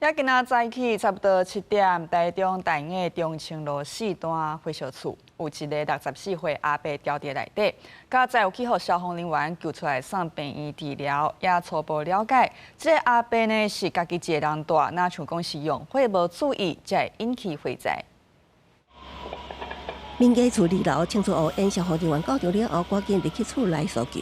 也今仔早起差不多7點，台中大雅中清路四段火燒厝，有一个64歲阿伯牢佇內底，佳哉有去予消防人員救出來送病院治療，也初步了解，這个阿伯呢是家己一个人住，若像講是用火無注意，才會引起火災。民家厝二樓清出烏煙，消防人員到場了後，趕緊入去厝內搜救。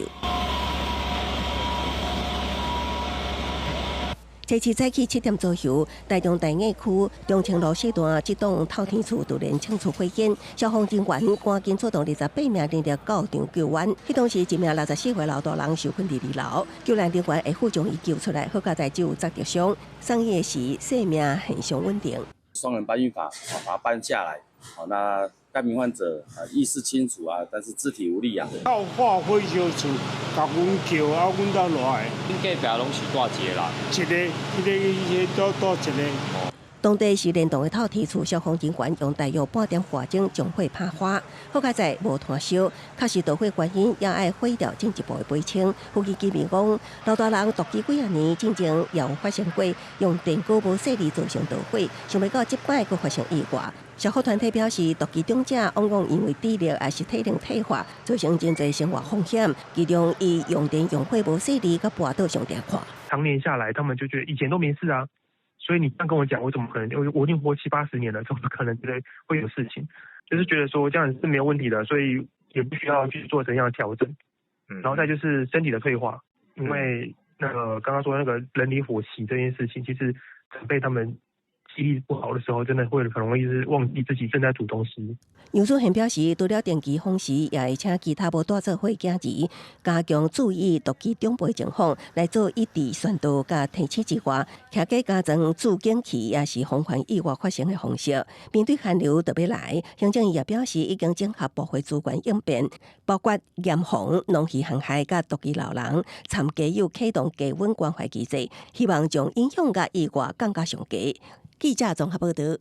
這次早起7點左右，台中大雅區中清路四段這棟透天厝突然衝出火煙，消防人員趕緊出動28名人力到場救援。彼當時一名64歲老大人受困佇二樓，救援人員下斧將伊救出來，好佳哉只有砸著傷，送醫的時生命現象穩定。雙人搬運法，把它搬下來。好，那該名患者啊意識清楚啊，但是肢體無力啊。到化火燒厝，共阮叫啊，阮才落來。恁隔壁攏是住一个人？一个，彼个伊個住一个。當地是連棟的透天厝，消防人員用大約半點外鐘將火拍花，好佳哉無湠燒，確實導火原因也愛火調進一步的釐清。附近居民講，老大人獨居幾仔年，進前也有發生過用電鍋無細膩造成導火，想袂到這擺閣發生意外。消防團體表示，獨居長者往往因為智力抑是體能退化，造成真濟生活風險，其中以用電用火無細膩，佮跋倒上定看。長年下來，他們就覺得以前都沒事啊。所以你這樣跟我講，我怎麼可能？我已經活七八十年了，怎麼可能覺得會有事情？就是覺得說這樣是沒有問題的，所以也不需要去做怎樣的調整。然後再就是身體的退化，因為那個剛剛說那個人離火熄這件事情，其實長輩他們記憶力不好的時候，真的會很容易是忘記自己正在煮東西。楊祖賢表示，除了定期訪視，也會請其他無帶做伙囝兒，加強注意獨居長輩情況，來做一致宣導佮提醒之外，徛家加裝住警器，也是防範意外發生的方式。面對寒流就欲來，行政院也表示已經整合部會資源應變，包括嚴防農漁航害佮獨居老人，參家有啟動低溫關懷機制，希望將影響佮意外降到上低。記者綜合報導。